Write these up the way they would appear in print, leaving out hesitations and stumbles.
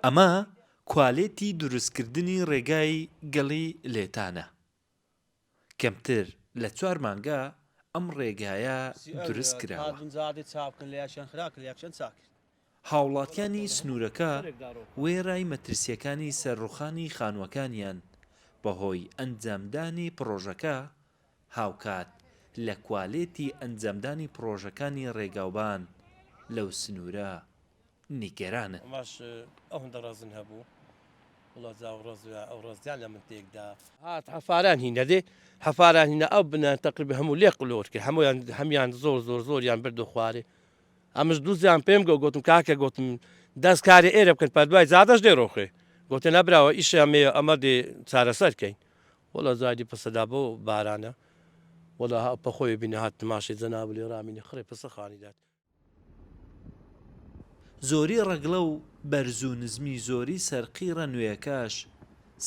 ئەمە کوالێتی دروستکردنی ڕێگای گەڵی لێتانە. کەمتر لە چوار مانگە ئەم ڕێگایە دروست کراوە. هاوڵاتیانی سنوورەکە وێڕای مەترسییەکانی سەر ڕوخانی خانووەکانیان بەهۆی ئەنجامدانی پڕۆژەکە، هاوکات لە کوالێتی ئەنجامدانی پڕۆژەکانی ڕێگاوبان لەو سنوورە نیگەرانن. ئەمەش ئەوەندە ڕەزن هەبوو وڵا جا ئەو ڕەز ئەو ڕەزیان لە من تێک دا. هات حەفاران هینە دێ حەفاران هینە ئەو بنیان تەقریبا هەموو لێ قلۆر کرد هەموویان هەمیان زۆر زۆر زۆریان برد و خوارێ ئەمش دوزیان پێم گۆ گۆتم کاکە گۆتم دەست کارێ ئێرە بکەن پە دوای جادەش دێ ڕۆخێ گۆتێ نەبراوە ئیشیان مێ ئەمە دێ چارەسەر کەین وەڵا زایدی پسەدا بۆ بارانە وەڵا پە خۆی بینە هات تماشەی جەناب لێ ڕامینی خڕێ پسە خانی دات. زۆری ڕەگڵە و بەرز و نزمی زۆری سەر قیڕە نوێیەکەش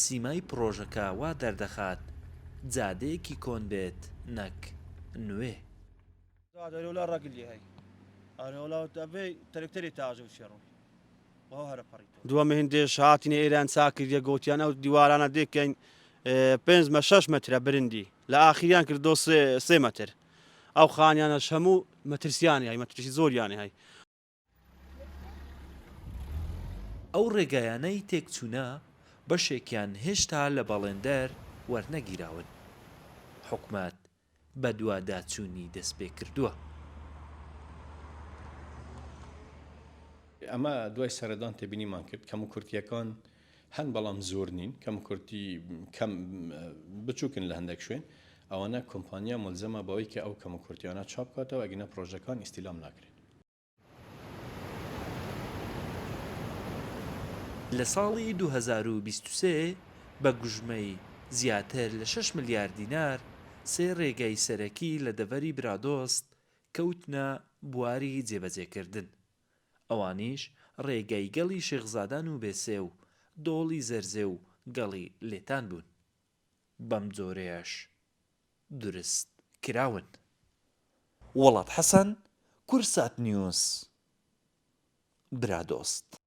سیمای پڕۆژەکە وا دەردەخات جادەیەکی کۆن بێت نەک نوێ. دووەم هندێش هاتینە ئێران چاکردیە گۆتیان ئەو دیوارانە دێکەین پێنج مە شەش مەترە برندی لە ئاخیریان کردۆ سێ مەتر ئەو خانیانەش هەموو مەترسیانی هەی مەترسی زۆریانی هەی. ئەو ڕێگایانەی تێکچوونە بەشێکیان هێشتا لە بەڵێندەر وەرنەگیراون، حکومەت بەدواداچوونی دەستپێکردووە. ئەمە دوای سەردان تێبینیمان کرد کەموکورتییەکان هەن بەڵام زۆر نین، کەموکورتی کەم بچووکن لە هەندێک شوێن، ئەوانە کۆمپانیا مولزەمە بەوەی کە ئەو کەموکورتیانە چاپ بکاتەوە ئەگینا پرۆژەکان ئیستیلام ناکرێن. لە ساڵی 2023 بە گوژمەی زیاتر لە شەش ملیار دینار سێ رێگای سەرەکی لە دەڤەری برادۆست کەوتنە بواری جێبەجێکردن، ئەوانیش رێگای گەڵی شێخزادان و بێسێ و دۆڵی زەرزێ و گەڵی لێتان بوون. بەم جۆرەیش دورست کراون. وەڵات حەسەن، کوردسات نیوز، برادۆست.